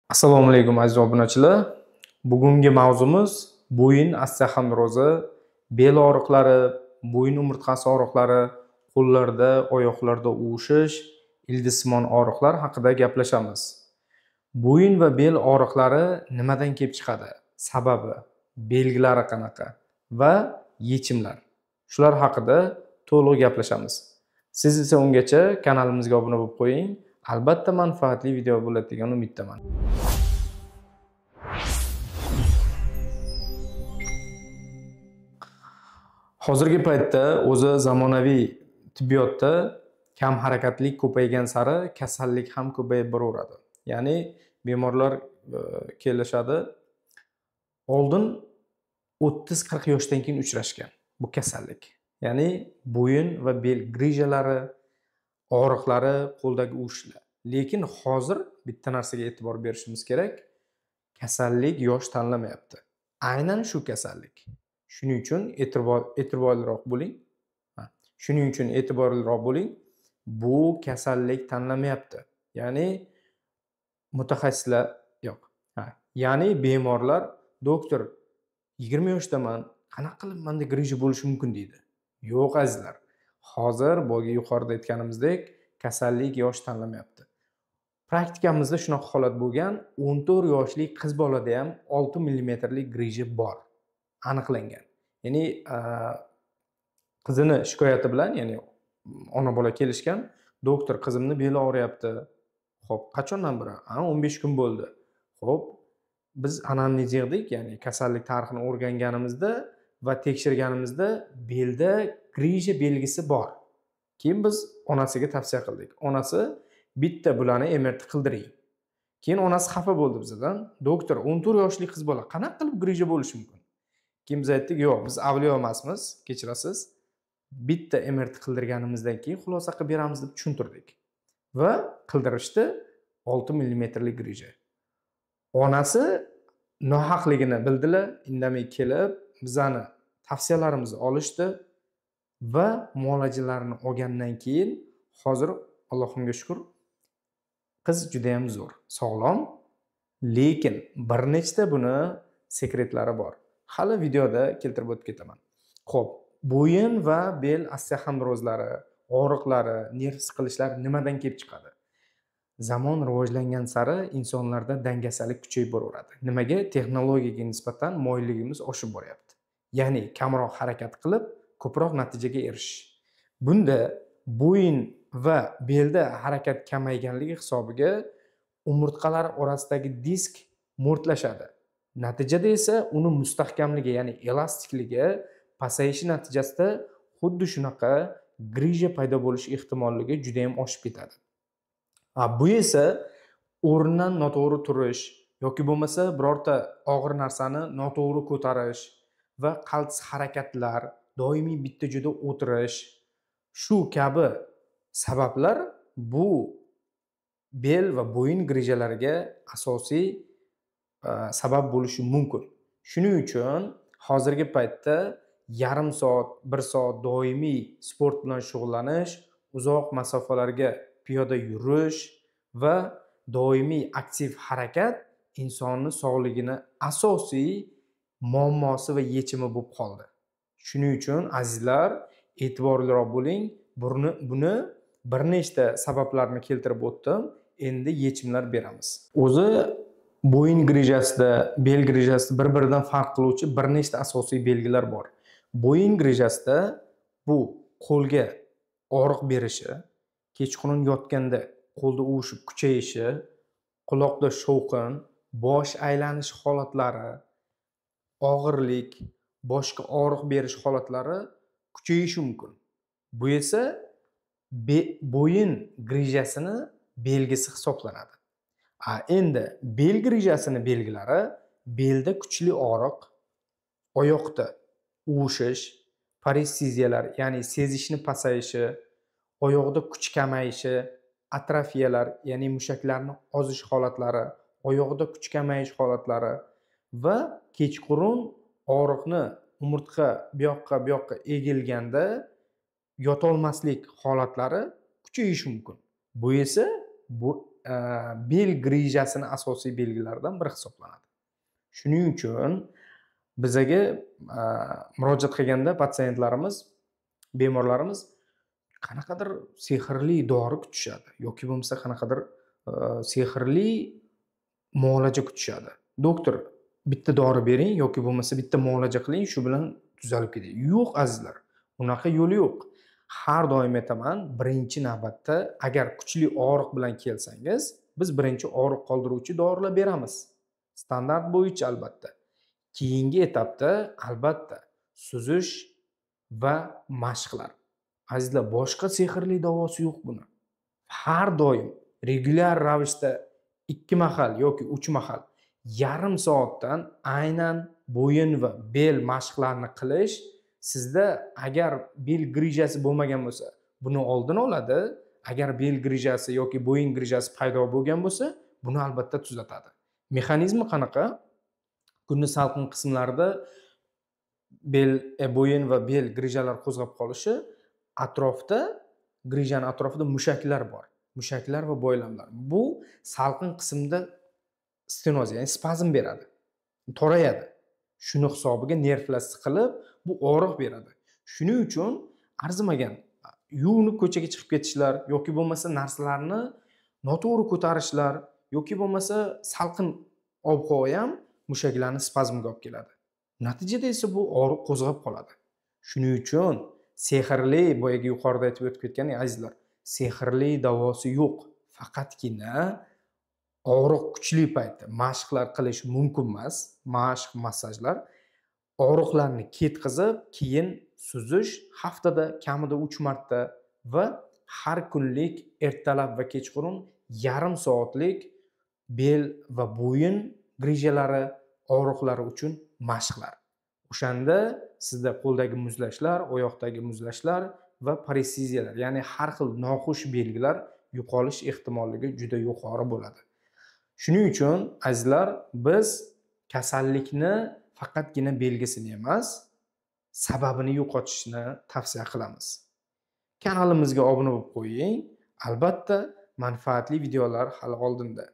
Assalomu alaykum aziz obunachilar. Bugungi mavzumiz bo'yin osteoxondrozi, bel og'riqlari, bo'yin umurtqasi og'riqlari, qo'llarda, oyoqlarda uvishish, ildizsimon og'riqlar haqida gaplashamiz. Bo'yin va bel og'riqlari nimadan kelib chiqadi? Sababi, belgilari qanaqa va yechimlar. Shular haqida to'liq gaplashamiz. Siz esa ungacha kanalimizga obuna bo'lib qo'ying. Albatta manfaatli video bo'ladi degan umiddaman. Hozirgi paytda o'zi zamonaviy tibbiyotda kam harakatlik ko'paygan sari kasallik ham ko'payib boraveradi. Ya'ni bemorlar kelishadi. Oldin 30-40 yoshdan keyin uchrashgan bu kasallik. Ya'ni bo'yin va bel grijalari, og'riqlari, qo'ldagi uvushlar. Lekin hozir bitta narsaga e'tibor berishimiz kerak. Kasallik yosh tanlamayapti. Aynan shu kasallik. Shuning uchun e'tiborliroq bo'ling. Shuning uchun e'tiborliroq bo'ling. Bu kasallik tanlamayapti. Ya'ni mutaxassislar yo'q. Ya'ni bemorlar doktor 20 yoshdaman, qanaqa qilib menda grija bo'lishi mumkin deydi. Yo'q azizlar. Hozir boya yuqorida aytganimizdek, kasallik yosh tanlamayapti. Praktikamizda shunaqa holat bo'lgan, 14 yoshli qiz bolada ham 6 millimetrlik grija bor, aniqlangan. Ya'ni qizini shikoyati bilan, ya'ni ona bola kelishgan, doktor qizimni beli og'riyapti. Xo'p, qachondan beri? 15 kun bo'ldi. Xo'p, biz anamnez yig'dik, ya'ni kasallik tarixini o'rganganimizda va tekshirganimizda belda grija belgisi bor. Keyin biz onasiga tavsiya qildik. Onasi bitta bularni MRT qildiring. Keyin onasi xafa bo'ldi bizdan. Doktor, 14 yoshli qiz bola qanaqa qilib grija bo'lishi mumkin? Keyin biz aytdik, yo'q, biz avliyo emasmiz, kechirasiz. Bitta MRT qildirganimizdan keyin xulosa qilib beramiz deb tushuntirdik. Va qildirishdi 6 millimetrlik grija. Onasi nohaqligini bildilar, indamay kelib bizani tavsiyalarimizni olishdi va muolajalarini olgandan keyin hozir Allohimga shukr qiz juda ham zo'r, sog'lom, lekin bir nechta buni sekretlari bor. Hali videoda keltirib o'tib ketaman. Xo'p, bo'yin va bel osteoxondrozlari, og'riqlari, nerv siqilishlari nimadan kelib chiqadi? Zamon rivojlangan sari insonlarda dangasalik kuchayib boraveradi. Nimaga? Texnologiyaga nisbatan moyilligimiz oshib boryapti. Ya'ni kamroq harakat qilib, ko'proq natijaga erishish. Bunda bo'yin va belda harakat kamayganligi hisobiga umurtqalar orasidagi disk mo'rtlashadi. Natijada esa uni mustahkamligi, ya'ni elastikligi pasayishi natijasida xuddi shunaqa grija paydo bo'lish ehtimolligi juda ham oshib ketadi. Bu esa o'rnidan noto'g'ri turish yoki bo'lmasa birorta og'ir narsani noto'g'ri ko'tarish va qaltis harakatlar, doimiy bitta joyda o'tirish, shu kabi sabablar bu bel va bo'yin grijalariga asosiy sabab bo'lishi mumkin. Shuning uchun hozirgi paytda yarim soat, 1 soat doimiy sport bilan shug'ullanish, uzoq masofalarga piyoda yurish va doimiy aktiv harakat insonni sog'ligini asosiy muammosi va yechimi bo'lib qoldi. Shuning uchun azizlar, e'tiborliroq bo'ling. Buni bir nechta sabablarni keltirib o'tdim. Endi yechimlar beramiz. O'zi bo'yin grijasida, bel grijasida bir-biridan farq qiluvchi bir nechta asosiy belgilar bor. Bo'yin grijasida bu qo'lga og'riq berishi, kechqurun yotganda qo'lda uvushib kuchayishi, quloqda shovqin, bosh aylanish holatlari, og'irlik, boshga og'riq berish holatlari kuchayishi mumkin. Bu esa bo'yin grijasini belgisi hisoblanadi. Endi bel grijasini belgilari belda kuchli og'riq, oyoqda uvishish, paresteziyalar, ya'ni sezishni pasayishi, oyoqda kuch kamayishi, atrofiyalar, ya'ni mushaklarni ozish holatlari, oyoqda kuch kamayish holatlari va kechqurun og'riqni umurtqa bu yoqqa bu yoqqa egilganda yotolmaslik holatlari kuchayishi mumkin. Bu esa bu bel grijasini asosiy belgilaridan biri hisoblanadi. Shuning uchun bizaga murojaat qilganda patsientlarimiz, bemorlarimiz qanaqadir sehrli dori kutishadi yoki bo'lmasa qanaqadir sehrli muolaja kutishadi. Doktor, bitta dori bering yoki bo'lmasa bitta muolaja qiling, shu bilan tuzalib ketadi. Yo'q azizlar, unaqa yo'li yo'q. Har doim aytaman, birinchi navbatda agar kuchli og'riq bilan kelsangiz, biz birinchi og'riq qoldiruvchi dorilar beramiz. Standart bo'yicha albatta. Keyingi etapda albatta suzish va mashqlar. Azizlar, boshqa sehrli davosi yo'q buni. Har doim regulyar ravishda 2 mahal yoki 3 mahal yarim soatdan aynan bo'yin va bel mashqlarini qilish sizda agar bel grijasi bo'lmagan bo'lsa, buni oldini oladi. Agar bel grijasi yoki bo'yin grijasi paydo bo'lgan bo'lsa, buni albatta tuzatadi. Mexanizmi qanaqa? Kunni salqin qismlarida bel, bo'yin va bel grijalar qo'zg'ab qolishi, atrofda, grijani atrofida mushaklar bor. Mushaklar va boylamlar. Bu salqin qismda stenoz, ya'ni spazm beradi. Torayadi. Shuni hisobiga nervlar siqilib, bu og'riq beradi. Shuning uchun arzimagan yuvinib ko'chaga chiqib ketishlar yoki bo'lmasa narsalarni noto'g'ri ko'tarishlar yoki bo'lmasa salqin ob-havo ham mushaklarni spazmga olib keladi. Natijada esa bu og'riq qo'zg'ab qoladi. Shuning uchun sehrli, boyagi yuqorida aytib o'tib ketgan azizlar, sehrli davosi yo'q. Faqatgina og'riq kuchli paytda mashqlar qilish mumkin emas, mashq, massajlar og'riqlarni ketkazib, keyin suzish haftada kamida 3 marta va har kunlik ertalab va kechqurun yarim soatlik bel va bo'yin grijalari og'riqlari uchun mashqlar. O'shanda sizda qo'ldagi muzlashlar, oyoqdagi muzlashlar va paresteziyalar, ya'ni har xil noxush belgilar yo'qolish ehtimolligi juda yuqori bo'ladi. Shuning uchun azizlar, biz kasallikni faqatgina belgisini emas, sababini yo'qotishni tavsiya qilamiz. Kanalimizga obuna bo'lib qo'ying. Albatta manfaatli videolar hali oldinda.